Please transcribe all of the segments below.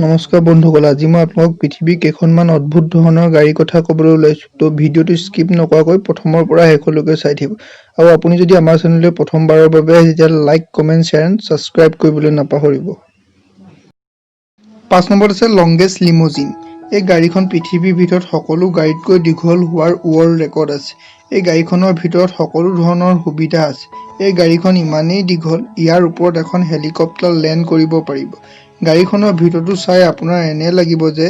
নমস্কাৰ বন্ধুসকল, আজি মই আপোনালোকক পৃথিৱীৰ কেইখনমান অদ্ভুত ধৰণৰ গাড়ীৰ কথা ক'বলৈ ওলাইছোঁ। তো ভিডিঅ'টো স্কিপ নকৰাকৈ প্ৰথমৰ পৰা শেষলৈকে চাই থাকিব আৰু আপুনি যদি আমাৰ চেনেললৈ প্ৰথমবাৰৰ বাবে আহিছে, তেতিয়াহ'লে like, comment, share and subscribe কৰিবলৈ নাপাহৰিব। 5 নম্বৰত আছে লংগেষ্ট লিম'জিন। এই গাড়ীখন পৃথিৱীৰ ভিতৰত সকলো গাড়ীতকৈ দীঘল হোৱাৰ ৱৰ্ল্ড ৰেকৰ্ড আছে। এই গাড়ীখনৰ ভিতৰত সকলো ধৰণৰ সুবিধা আছে। এই গাড়ীখন ইমানেই দীঘল, ইয়াৰ ওপৰত এখন হেলিকপ্টাৰ লেণ্ড কৰিব পাৰিব। গাড়ীখনৰ ভিতৰটো চাই আপোনাৰ এনে লাগিব যে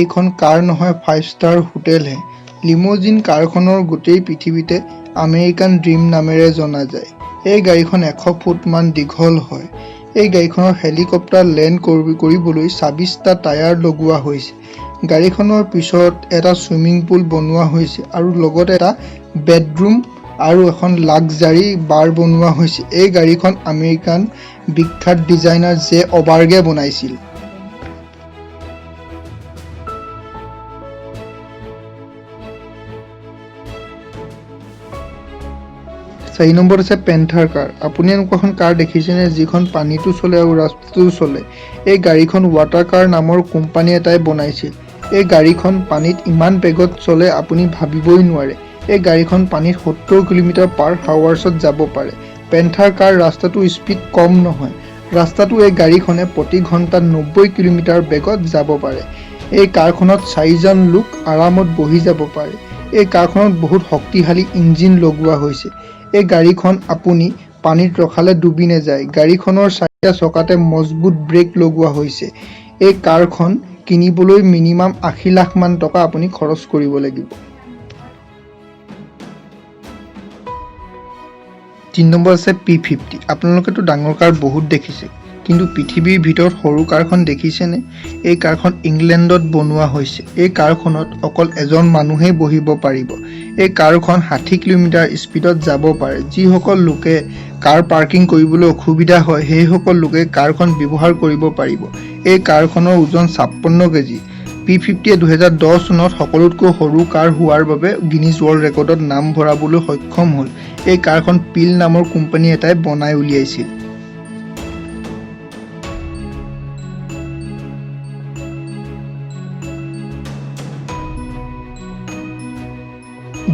এইখন কাৰ নহয়, ফাইভ ষ্টাৰ হোটেলহে। লিম'জিন কাৰখনৰ গোটেই পৃথিৱীতে আমেৰিকান ড্ৰিম নামেৰে জনা যায়। এই গাড়ীখন 100 ফুটমান দীঘল হয়। এই গাড়ীখনৰ হেলিকপ্টাৰ লেণ্ড কৰিবলৈ 26টা টায়াৰ লগোৱা হৈছে। গাড়ীখনৰ পিছত এটা চুইমিং পুল বনোৱা হৈছে আৰু লগতে এটা বেডৰুম আৰু এখন লাক্সাৰী বাৰ বনোৱা হৈছে। এই গাড়ীখন আমেৰিকান বিখ্যাত ডিজাইনাৰ জে অবাৰ্গে বনাইছিল। 4 নম্বৰত আছে পেন্থাৰ কাৰ। আপুনি এনেকুৱা এখন কাৰ দেখিছেনে, যিখন পানীতো চলে আৰু ৰাস্তাতো চলে? এই গাড়ীখন ৱাটাৰ কাৰ নামৰ কোম্পানী এটাই বনাইছিল। এই গাড়ীখন পানীত ইমান বেগত চলে, আপুনি ভাবিবই নোৱাৰে। এই গাড়ীখন পানীত 70 কিলোমিটাৰ পাৰ হাৱাৰ্ছত যাব পাৰে। পেন্থাৰ কাৰ ৰাস্তাটো স্পীড কম নহয়। ৰাস্তাটো এই গাড়ীখনে প্ৰতি ঘণ্টাত 90 কিলোমিটাৰ বেগত যাব পাৰে। এই কাৰখনত চাৰিজন লোক আৰামত বহি যাব পাৰে। এই কাৰখনত বহুত শক্তিশালী ইঞ্জিন লগোৱা হৈছে। এই গাড়ীখন আপুনি পানীত ৰখালে ডুবি নাযায়। গাড়ীখনৰ চাৰিটা চকাতে মজবুত ব্ৰেক লগোৱা হৈছে। এই কাৰখন কিনিবলৈ মিনিমাম 80 লাখমান টকা আপুনি খৰচ কৰিব লাগিব। 3 নম্বৰ আছে পি 50। আপোনালোকেতো ডাঙৰ কাৰ বহুত দেখিছে, কিন্তু পৃথিৱীৰ ভিতৰত সৰু কাৰখন দেখিছেনে? এই কাৰখন ইংলেণ্ডত বনোৱা হৈছে। এই কাৰখনত অকল এজন মানুহেই বহিব পাৰিব। এই কাৰখন 60 কিলোমিটাৰ স্পীডত যাব পাৰে। যিসকল লোকে কাৰ পাৰ্কিং কৰিবলৈ অসুবিধা হয়, সেইসকল লোকে কাৰখন ব্যৱহাৰ কৰিব পাৰিব। এই কাৰখনৰ ওজন 56 কেজি। পি 50য়ে 2010 চনত সকলোতকৈ সৰু কাৰ হোৱাৰ বাবে গিনিজ ৱৰ্ল্ড ৰেকৰ্ডত নাম ভৰাবলৈ সক্ষম হ'ল। এই কাৰখন পিল নামৰ কোম্পানী এটাই বনাই উলিয়াইছিল।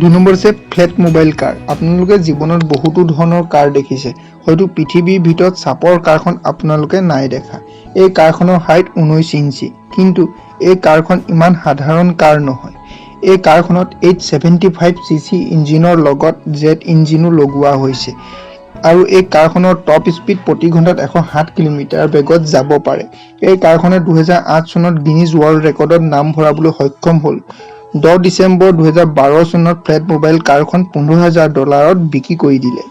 2 নম্বৰ আছে ফ্লেট মোবাইল কাৰ। আপোনালোকে জীৱনত বহুতো ধৰণৰ কাৰ দেখিছে, হয়তো পৃথিৱীৰ ভিতৰত চাপৰ কাৰখন আপোনালোকে নাই দেখা। এই কাৰখনৰ হাইট 19 ইঞ্চি। কিন্তু এই কাৰখন ইমান সাধাৰণ কাৰ নহয়। এই কাৰখনত 875 cc ইঞ্জিনৰ লগত জেট ইঞ্জিনো লগোৱা হৈছে আৰু এই কাৰখনৰ টপ স্পীড প্ৰতি ঘণ্টাত 107 কিলোমিটাৰ বেগত যাব পাৰে। এই কাৰখনে 2008 চনত গিনিজ ৱৰ্ল্ড ৰেকৰ্ডত নাম ভৰাবলৈ সক্ষম হ'ল। 10 ডিচেম্বৰ 2012 চনত ফ্লেট মোবাইল কাৰখন 15,000 ডলাৰত বিক্ৰী কৰি দিলে।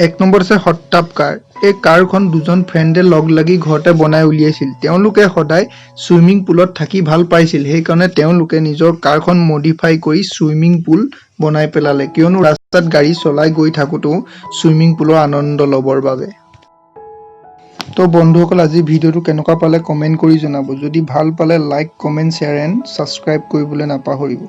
1 নম্বৰ আছে হট টাব কাৰ। এই কাৰখন দুজন ফ্ৰেণ্ডে লগ লাগি ঘৰতে বনাই উলিয়াইছিল। তেওঁলোকে সদায় চুইমিং পুলত থাকি ভাল পাইছিল। সেইকাৰণে তেওঁলোকে নিজৰ কাৰখন মডিফাই কৰি চুইমিং পুল বনাই পেলালে, কিয়নো ৰাস্তাত গাড়ী চলাই গৈ থাকোঁতেও চুইমিং পুলৰ আনন্দ ল'বৰ বাবে। তো বন্ধুসকল, আজি ভিডিঅ'টো কেনেকুৱা পালে কমেণ্ট কৰি জনাব। যদি ভাল পালে like, comment, share and subscribe কৰিবলৈ নাপাহৰিব।